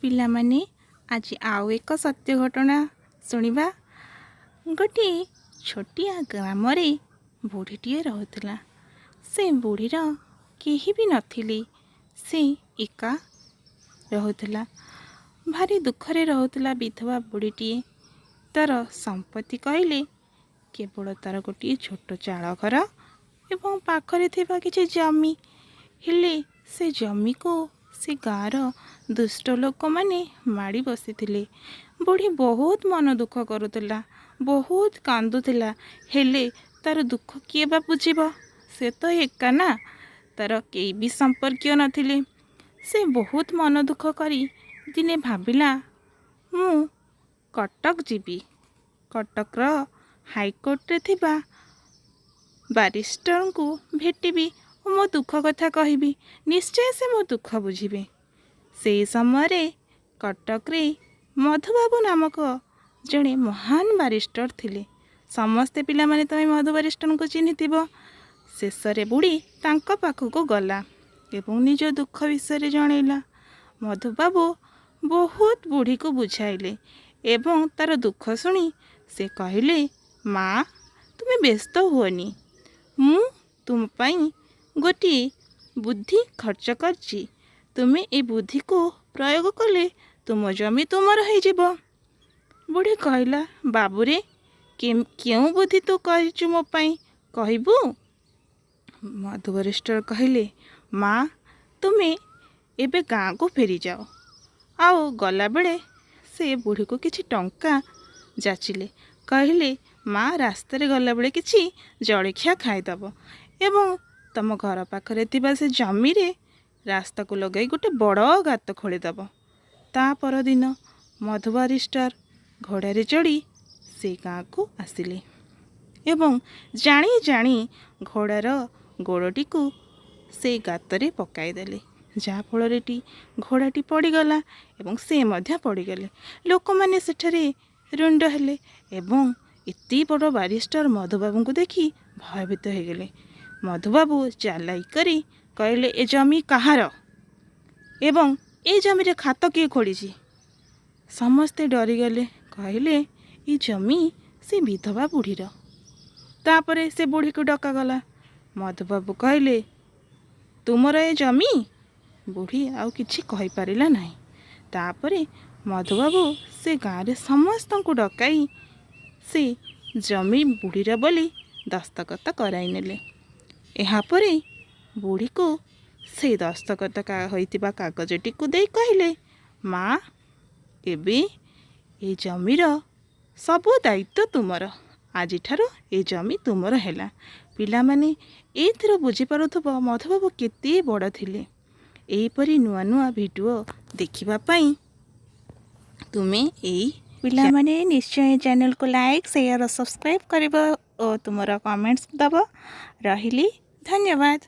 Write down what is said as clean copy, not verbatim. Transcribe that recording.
ପିଲାମାନେ, ଆଜି ଆଉ ଏକ ସତ୍ୟ ଘଟଣା ଶୁଣିବା। ଗୋଟିଏ ଛୋଟିଆ ଗ୍ରାମରେ ବୁଢ଼ୀଟିଏ ରହୁଥିଲା। ସେ ବୁଢ଼ୀର କେହି ବି ନଥିଲେ। ସେ ଏକା ରହୁଥିଲା, ଭାରି ଦୁଃଖରେ ରହୁଥିଲା ବିଧବା ବୁଢ଼ୀଟିଏ। ତା'ର ସମ୍ପତ୍ତି କହିଲେ କେବଳ ତା'ର ଗୋଟିଏ ଛୋଟ ଚାଳ ଘର ଏବଂ ପାଖରେ ଥିବା କିଛି ଜମି। ହେଲେ ସେ ଜମିକୁ ସେ ଗାଁର ଦୁଷ୍ଟ ଲୋକମାନେ ମାଡ଼ି ବସିଥିଲେ। ବୁଢ଼ୀ ବହୁତ ମନ ଦୁଃଖ କରୁଥିଲା, ବହୁତ କାନ୍ଦୁଥିଲା। ହେଲେ ତା'ର ଦୁଃଖ କିଏ ବା ବୁଝିବ? ସେ ତ ଏକା ନା, ତା'ର କେହି ବି ସମ୍ପର୍କୀୟ ନଥିଲେ। ସେ ବହୁତ ମନ ଦୁଃଖ କରି ଦିନେ ଭାବିଲା, ମୁଁ କଟକ ଯିବି, କଟକର ହାଇକୋର୍ଟରେ ଥିବା ବାରିଷ୍ଟରଙ୍କୁ ଭେଟିବି ଓ ମୋ ଦୁଃଖ କଥା କହିବି। ନିଶ୍ଚୟ ସେ ମୋ ଦୁଃଖ ବୁଝିବେ। ସେହି ସମୟରେ କଟକରେ ମଧୁବାବୁ ନାମକ ଜଣେ ମହାନ ବାରିଷ୍ଟର ଥିଲେ। ସମସ୍ତେ ପିଲାମାନେ ତୁମେ ମଧୁ ବାରିଷ୍ଟରଙ୍କୁ ଚିହ୍ନିଥିବ। ଶେଷରେ ବୁଢ଼ୀ ତାଙ୍କ ପାଖକୁ ଗଲା ଏବଂ ନିଜ ଦୁଃଖ ବିଷୟରେ ଜଣେଇଲା। ମଧୁବାବୁ ବହୁତ ବୁଢ଼ୀକୁ ବୁଝାଇଲେ ଏବଂ ତା'ର ଦୁଃଖ ଶୁଣି ସେ କହିଲେ, ମା, ତୁମେ ବ୍ୟସ୍ତ ହୁଅନି। ମୁଁ ତୁମ ପାଇଁ ଗୋଟିଏ ବୁଦ୍ଧି ଖର୍ଚ୍ଚ କରିଛି। ତୁମେ ଏ ବୁଦ୍ଧିକୁ ପ୍ରୟୋଗ କଲେ ତୁମ ଜମି ତୁମର ହେଇଯିବ। ବୁଢ଼ୀ କହିଲା, ବାବୁରେ, କେଉଁ ବୁଦ୍ଧି ତୁ କହିଛୁ ମୋ ପାଇଁ, କହିବୁ? ମଧୁ ବାରିଷ୍ଟର କହିଲେ, ମା, ତୁମେ ଏବେ ଗାଁକୁ ଫେରିଯାଅ। ଆଉ ଗଲାବେଳେ ସେ ବୁଢ଼ୀକୁ କିଛି ଟଙ୍କା ଯାଚିଲେ। କହିଲେ, ମା, ରାସ୍ତାରେ ଗଲାବେଳେ କିଛି ଜଳଖିଆ ଖାଇଦେବ ଏବଂ ତୁମ ଘର ପାଖରେ ଥିବା ସେ ଜମିରେ ରାସ୍ତାକୁ ଲଗାଇ ଗୋଟେ ବଡ଼ ଗାତ ଖୋଳିଦେବ। ତା ପରଦିନ ମଧୁ ବାରିଷ୍ଟର ଘୋଡ଼ାରେ ଚଢ଼ି ସେ ଗାଁକୁ ଆସିଲେ ଏବଂ ଜାଣି ଜାଣି ଘୋଡ଼ାର ଗୋଡ଼ଟିକୁ ସେ ଗାତରେ ପକାଇଦେଲେ, ଯାହାଫଳରେ ଟି ଘୋଡ଼ାଟି ପଡ଼ିଗଲା ଏବଂ ସେ ମଧ୍ୟ ପଡ଼ିଗଲେ। ଲୋକମାନେ ସେଠାରେ ରୁଣ୍ଡ ହେଲେ ଏବଂ ଏତେ ବଡ଼ ବାରିଷ୍ଟର ମଧୁବାବୁଙ୍କୁ ଦେଖି ଭୟଭୀତ ହୋଇଗଲେ। ମଧୁବାବୁ ଚାଲାକି କରି କହିଲେ, ଏ ଜମି କାହାର ଏବଂ ଏ ଜମିରେ ଖାତ କିଏ ଖୋଳିଛି? ସମସ୍ତେ ଡରିଗଲେ। କହିଲେ, ଏ ଜମି ସେ ବିଧବା ବୁଢ଼ୀର। ତାପରେ ସେ ବୁଢ଼ୀକୁ ଡକାଗଲା। ମଧୁବାବୁ କହିଲେ, ତୁମର ଏ ଜମି? ବୁଢ଼ୀ ଆଉ କିଛି କହିପାରିଲା ନାହିଁ। ତାପରେ ମଧୁବାବୁ ସେ ଗାଁରେ ସମସ୍ତଙ୍କୁ ଡକାଇ ସେ ଜମି ବୁଢ଼ୀର ବୋଲି ଦସ୍ତଖତ କରାଇନେଲେ। ଏହାପରେ ବୁଢ଼ୀକୁ ସେ ଦସ୍ତଖତ ହୋଇଥିବା କାଗଜଟିକୁ ଦେଇ କହିଲେ, ମା, ଏବେ ଏ ଜମିର ସବୁ ଦାୟିତ୍ୱ ତୁମର। ଆଜିଠାରୁ ଏ ଜମି ତୁମର ହେଲା। ପିଲାମାନେ, ଏଇଥିରୁ ବୁଝିପାରୁଥିବ ମଧୁବାବୁ କେତେ ବଡ଼ ଥିଲେ। ଏହିପରି ନୂଆ ନୂଆ ଭିଡ଼ିଓ ଦେଖିବା ପାଇଁ ତୁମେ ଏଇ ପିଲାମାନେ ନିଶ୍ଚୟ ଚ୍ୟାନେଲକୁ ଲାଇକ୍, ସେୟାର, ସବସ୍କ୍ରାଇବ୍ କରିବ ଓ ତୁମର କମେଣ୍ଟସ୍ ଦେବ। ରହିଲି, ଧନ୍ୟବାଦ।